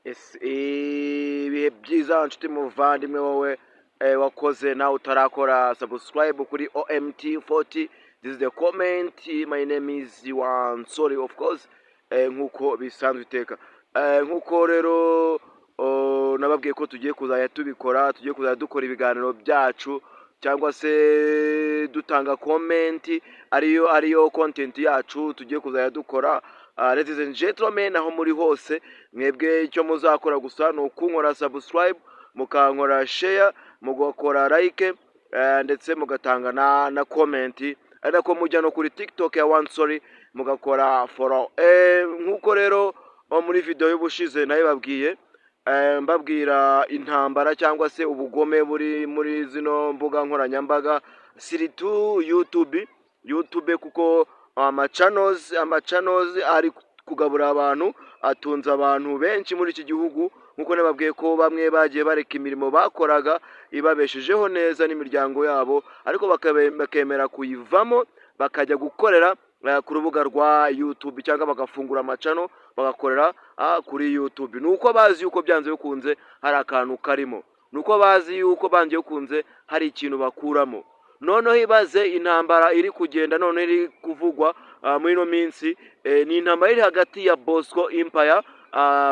Ibihe byiza, nshuti muvandimwe, wowe wakoze nawe utarakora subscribe kuri OMT 40. This is the comment. My name is Wansori, of course, nkuko bisanzwe iteka. Nkuko rero, oh, nababwiye ko tugiye kuzajya tubikora, tugiye kuzajya dukora ibiganiro byacu cyangwa se dutanga comment, ariyo content yacu tugiye kuzajya dukora. Ladies and gentlemen, aho muri hose, mwebwe icyo muzakora gusa ni ukunkora subscribe, mukankora share, mugakora like, ndetse mugatanga na comment, ari nako mujya no kuri TikTok ya One Sorry mugakora follow. Nkuko rero, oh, muri video y'ubushize nabibabwiye, mbabwira intambara cyangwa se ubugome buri muri zino mbuga nkoranyambaga, surtout YouTube, kuko ama channels ari kugabura abantu, atunze abantu benshi muri iki gihugu, nkuko nababwiye ko bamwe bagiye bareka imirimo bakoraga ibabeshejeho neza n'imiryango yabo, ariko bakemera kuyivamo bakajya gukorera ku rubuga rwa YouTube, cyangwa bagafungura ama channel bagakorera kuri YouTube. Ni uko bazi yuko byanze bikunze hari akantu karimo, ni uko bazi yuko byanze bikunze hari ikintu bakuramo. Noneho ibaze intambara iri kugenda noneho iri kuvugwa muri ino minsi, ni intambara iri hagati ya Bosco Empire,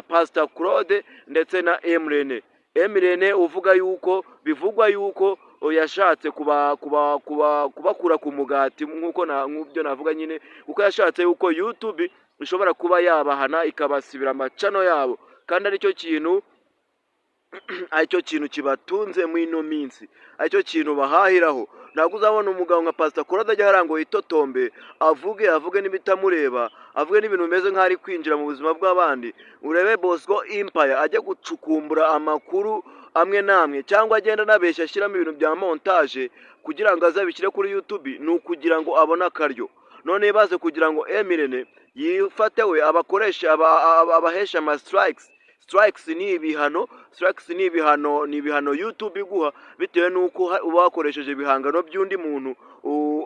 Pastor Claude, ndetse na Emrene. Emrene uvuga yuko, bivugwa yuko, oh, yashatse kuba kuba kuba kubakura ku mugati, nkuko na nk'ubyo navuga nyine, kuko yashatse yuko YouTube ishobora kuba yabahana ikabasibira ama channel yabo, kandi aricyo kintu kibatunze muri ino minsi, aricyo kintu bahahiraho. Ntabwo uzabona umugabo nka Pastor Claude ajya hariya ngo yitotombe, avuge n'ibitamureba, avuge n'ibintu bimeze nk'aho ari kwinjira mu buzima bw'abandi. Urebe Bosco Empire ajya gucukumbura amakuru amwe n'amwe, cyangwa agenda anabeshya, ashyiramo ibintu bya montage kugira ngo azabishyire kuri YouTube, ni ukugira ngo abone akaryo. None baze kugira ngo Emirene yifate we abakoresha, abahesha ama strikes. Strikes ni ibihano, strikes ni ibihano YouTube iguha bitewe n'uko uba wakoresheje ibihangano by'undi muntu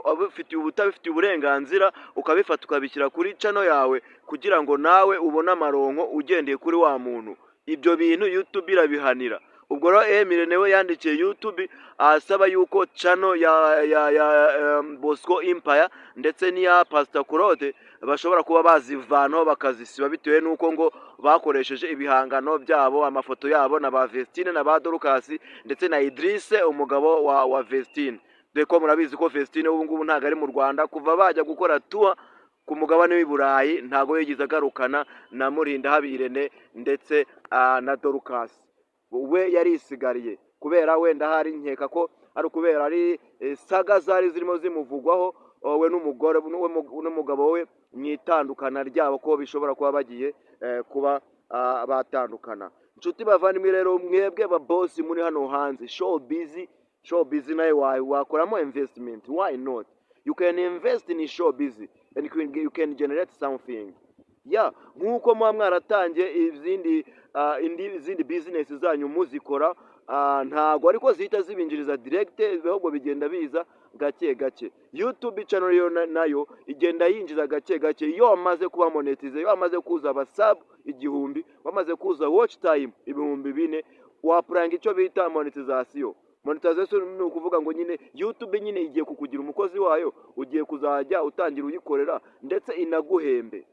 abifitiye, utabifitiye uburenganzira, ukabifata ukabishyira kuri channel yawe kugira ngo nawe ubone amaronko ugendeye kuri wa muntu. Ibyo bintu YouTube irabihanira. Ubwo rero Emile we yandikiye YouTube asaba yuko channel ya Bosco Empire ndetse n'iya Pastor Claude bashobora kuba bazivanaho, bakazisiba, bitewe n'uko ngo bakoresheje ibihangano byabo, amafoto yabo na ba Vestine na ba Dorcas ndetse na Idrisse, umugabo wa Vestine, dore ko murabizi ko Vestine ubu ngubu ntabwo ari mu Rwanda. Kuva bajya gukora tour ku mugabane w'i Burayi, ntabwo yigeze agarukana na Murindahabi Irene ndetse na Dorcas. We yarisigariye kubera wenda hari, nkeka ko ari ukubera ari saga zari zirimo zimuvugwaho, oh, we n'umugore we n'umugabo we mu itandukana ryabo, ko bishobora kuba bagiye kuba batandukana. Inshuti bavandimwe rero, mwebwe ba boss muri hano hanze, showbiz nawe wakoramo investment. Why not? You can invest in showbiz and you can generate something, yeah. Nk'uko muba mwaratangiye izindi business zanyu muzikora, ntago ariko zihita zibinjiriza direct, ahubwo bigenda biza gake gake. YouTube channel yo nayo igenda yinjiza gake gake. Iyo wamaze kuba monetize, iyo wamaze kuza aba sub 1000, wamaze kuza watch time 4000, wapuranga icyo bita monetization. Monetization ni ukuvuga ngo nyine YouTube nyine igiye kukugira umukozi wayo, ugiye kuzajya utangira uyikorera ndetse inaguhembe.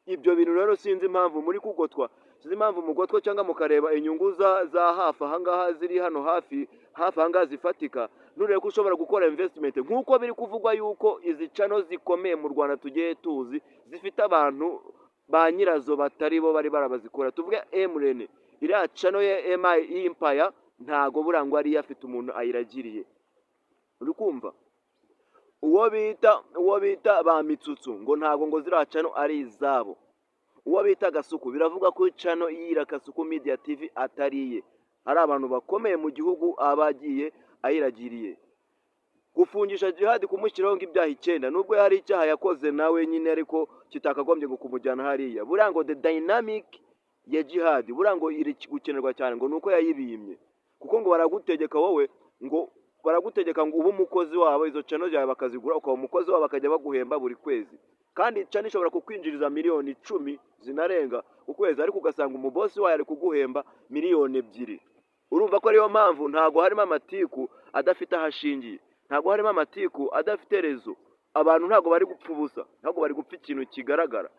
Ibyo bintu rero sinzi impamvu muri kugotwa, sinzi impamvu mugotwa cyangwa mukareba inyungu za hafi ahangaha, ziri hano hafi hafi ahangaha zifatika. Nurebe ko ushobora gukora investment, nk'uko biri kuvugwa yuko izi channel zikomeye mu Rwanda tugiye tuzi zifite abantu ba nyirazo batari bo bari barabazikora. Tuvuge Emurene, iriya channel ya MI Empire, ntago burangwa ariyo afite umuntu ayiragiriye. Uri kumva uwo bita ba Mitsutsu ngo ntago ngo ziriya channel ari izabo. Uwo bita Gasuku, biravuga ko channel yira Kasuku Media TV atari iye, ari abantu bakomeye mu gihugu aba agiye ayiragiriye. Gufungisha Jihad, kumushyiraho ngo ibyaha 9, nubwo hari icyaha yakoze nawe nyine ariko kitakagombye ngo kumujyana hariya. Buriya ngo the dynamic ya Jihad buriya ngo iri gukenerwa cyane, ngo nuko yayibimye, kuko ngo baragutegeka wowe, ngo baragutegeka ngo ube umukozi wabo, izo channel zawe bakazigura, ukaba umukozi wabo, bakajya baguhemba buri kwezi. Kandi channel ishobora kukwinjiriza miliyoni 10 zinarenga ku kwezi, ariko ugasanga umubosi wayo ari kuguhemba miliyoni 2. Urumva ko ariyo mpamvu ntabwo harimo amatiku adafite aho ashingiye, ntabwo harimo amatiku adafite raison. Abantu ntabwo bari gupfa ubusa, ntabwo bari gupfa ikintu kigaragara.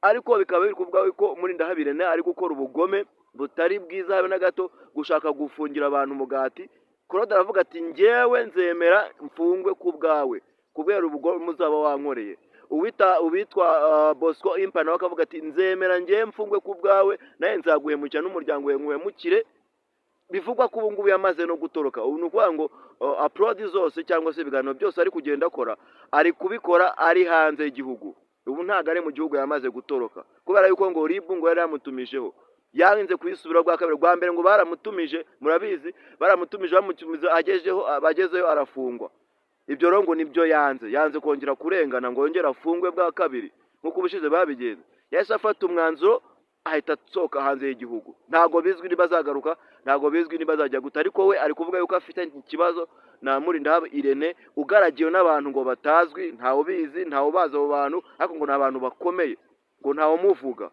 Ariko bikaba biri kuvuga ko Murindahabi Irene ari gukora ubugome butari bwiza habe na gato, gushaka gufungira abantu umugati. Claude aravuga ati: "Njyewe nzemera mfungwe ku bwawe kubera ubugome uzaba wankoreye." Uwitwa Bosco Impa nawe akavuga ati: "Nzemera njyewe mfungwe ku bwawe, nawe nzaguhemukira n'umuryango wawe nkuhemukire." Bivugwa ko ubu ngubu yamaze no gutoroka. Ubu ni ukuvuga ngo upload zose cyangwa se ibiganiro byose ari kugenda akora, ari kubikora ari hanze y'igihugu. Ubu ntabwo ari mu gihugu, yamaze gutoroka kubera yuko ngo RIB ngo yari yamutumijeho, yanze kuyisubira bwa kabiri. Bwa mbere ngo baramutumije, murabizi, baramutumije, bamutumiza agezeho, bagezeyo arafungwa. Ibyo rero ngo nibyo yanze, yanze kongera kurengana ngo yongere afungwe bwa kabiri nk'uko ubushize babigenze. Yahise afata umwanzuro, ahita asohoka hanze y'igihugu. Ntabwo bizwi niba azagaruka, ntabwo bizwi niba azajya guta, ariko we ari kuvuga yuko afite ikibazo na Murindahabi Irene ugaragiwe n'abantu ngo batazwi, ntawe ubizi, ntawe ubazi abo bantu, ariko ngo ni abantu bakomeye, ngo ntawe umuvuga.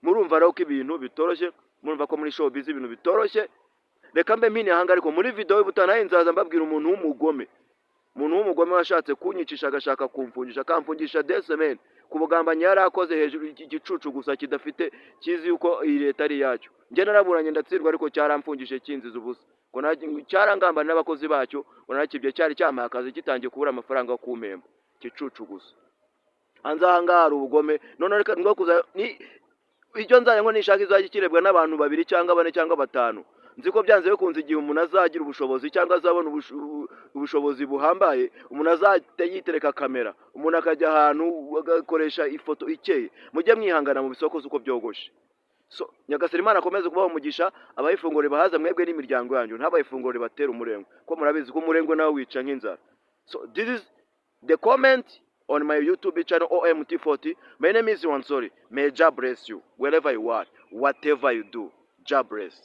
Murumva rero ko ibintu bitoroshye, murumva ko muri showbiz ibintu bitoroshye. Reka mbe mpine ahanga, ariko muri video y'ubutaha nawe nzaza mbabwira umuntu w'umugome, umuntu w'umugome washatse kunyicisha, agashaka kumfungisha, akamfungisha 2 semaines ku bugambanyi yari akoze hejuru igicucu gusa kidafite kizi yuko iyi leta ari iyacyo. Njye naraburanye ndatsindwa, ariko cyaramfungishije kinziza ubusa, ngo cyarangambana n'abakozi bacyo, ngo narakibye. Cyari cyampaye akazi gitangiye kubura amafaranga yo kumpemba. Igicucu gusa. Hanze aha ngaha hari ubugome. None reka ngo kuza ni icyo nzajya ngo nishaka izajya kirebwa n'abantu babiri cyangwa bane cyangwa batanu. Nzi ko byanze bikunze igihe umuntu azagira ubushobozi cyangwa azabona ubushobozi buhambaye, umuntu azajya yitereka kamera, umuntu akajya ahantu agakoresha ifoto ikeye. Mujye mwihangana mu bisokozo uko byogoshe. So Nyagasani Imana akomeze kubaha umugisha, abaha ifunguro ribahaza mwebwe n'imiryango yanyu, ntabahe ifunguro ribatera umurengwe, ko murabizi ko umurengwe nawe wica nk'inzara. So this is the comment on my YouTube channel OMT40. My name is Wansori. May Jah bless you wherever you are, whatever you do. Jah bless.